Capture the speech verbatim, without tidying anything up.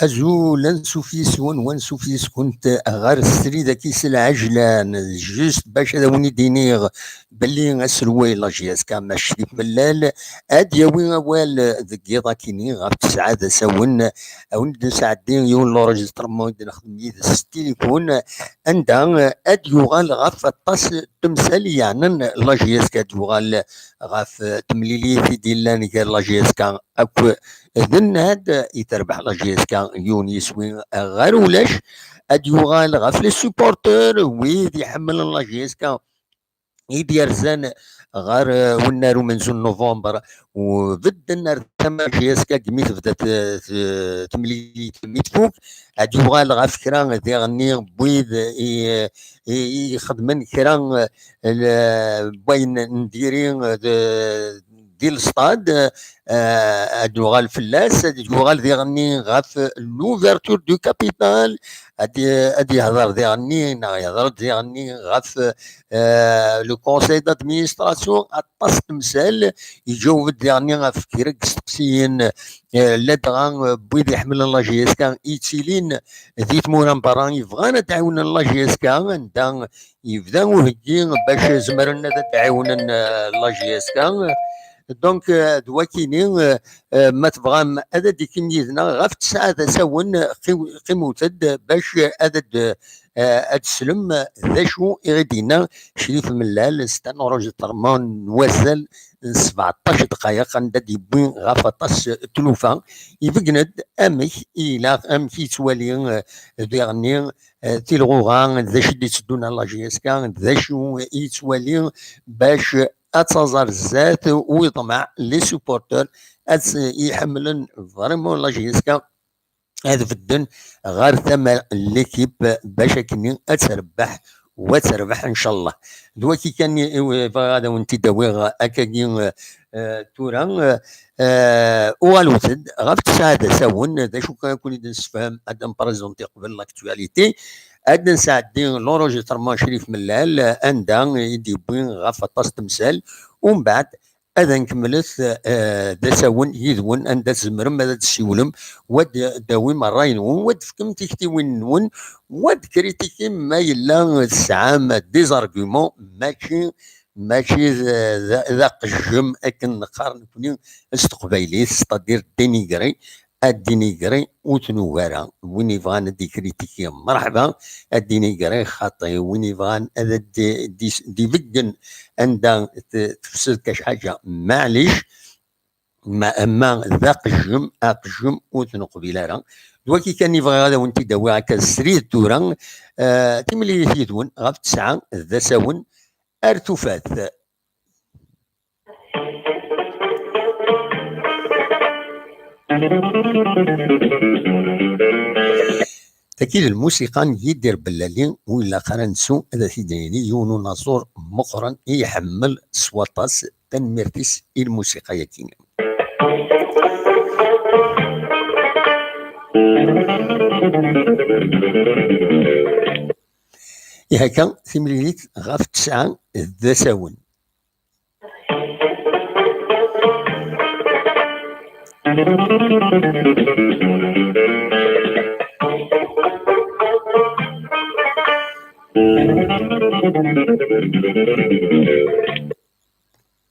Azul, ansuf yes-wen, wansuf yes-kunt ɣer srid-agi s lɛejlan, just bac ad awen-id-iniɣ belli aselway n la J S K Mac Crif Mellal ad yawi awal deg yiḍ akini ɣef tesɛa d asawen, ad awen-d-nesɛeddi yiwen n l'enregistrement i d-nexdem yid-s s tilifun, anda ad yuɣal ɣef aṭas n temsal yeɛnan la J S K, ad yuɣal ɣef temlilit i d-yellan gar la J S K akk d nnad i terbeḥ la J S K yiwen yiswi ɣer ulac, ad yuɣal ɣef les supporters, wid iḥemmlen la J S K i d-yerzan ɣer, eh, wennar umenzu n november, u bedden ar tama J S K imi tebda t-, t-, temlilit mi tfuk, ad yuɣal ɣef kra diɣenni n wid i, i, i ixedmen kra, eh, l-, n wayen n diri, eh, d-, di lestad, eh, ad nuɣal fell-as, ad yuɣal diɣenni ɣef l'ouverture du capital, ad, ad yehder diɣenni, neɣ yehder diɣenni ɣef, eh, le conseil d'administration, aṭas n temsal, iǧaweb-d diɣenni ɣef kra n yisteqsiyen, eh, ladɣa, eh, n wid iḥemmlen la J S K yettilin di tmura n berra, yebɣan ad ɛiwnen la J S K, anda yebda uheggi bac zemren ad d-ɛiwnen, eh, la J S K. Donc, eh, d wakini, eh, eh, ma tebɣam ad d-ikim yid-neɣ ɣef tesɛa d asawen, qi-, qimut-d bac ad d-, eh, ad teslem d acu i ɣ-d-yenna Crif Mellal, c'est un enregistrement n wazal n sbeɛṭac dqayeq, anda d-yewwi ɣef aṭas n tlufa, ibeggen-d amek i ilaq, amek i yettwali, eh, diɣenni, eh, tilɣuɣa, d acu i d-itteddun ar la J S K, d acu i yettwali bac ad taẓ ar zdat u yeḍmeɛ les supporters ad s-, iḥemmlen vraiment la J S K ad bedden ɣer tama n l'équipe bac akkenni ad terbeḥ, u ad terbeḥ ncallah. D waki kan i, i bɣiɣ ad awen-t-id-awiɣ akkagi, eh, tura, eh, uɣalut-d ɣef tesɛa d asawen, d acu kan ad ken-id-nessefhem, ad d-nprézenti qbel l'actualité, ad d-nesɛeddi l'enregistrement Crif Mellal, anda i d-yewwi ɣef aṭas n temsal, umbeɛd ad nkemmlet, eh, d asawen yid-wen, anda tzemrem ad d-tessiwlem, wa d-, d-tawim ṛṛay-nwen, wa d-tefkem tiktiwin-nwen, wa d-kritikim ma yella tesɛam des arguments, mačči, mačči d, d, d aqejjem akken neqqar nekni s teqbaylit, c'est-à-dire dénigrer, ad d-inigri ur t-nugi ara. Win yebɣan ad d-ikritiki, mreḥba, ad d-inigri xaṭi. Win yebɣan ad d-, d-, d-ibeggen anda t-, tefsed kac ḥaǧa, maɛlic, ma, ama d aqejjem, aqejjem ur t-neqbil ara. D waki kan i bɣiɣ ad awen-t-id-awiɣ akka srid tura, eh, timlilit yid-wen ɣef tesɛa d asawen ar tufat. Tagi d lmusiqa n Yidir Bellali, ur ilaq ara nsu ad t-id-nini, yiwen unaẓur meqqren i iḥemmel s waṭas. Tanemmirt-is i lmusiqa-yagi. Ihaka timlilit ɣef tesɛa d asawen.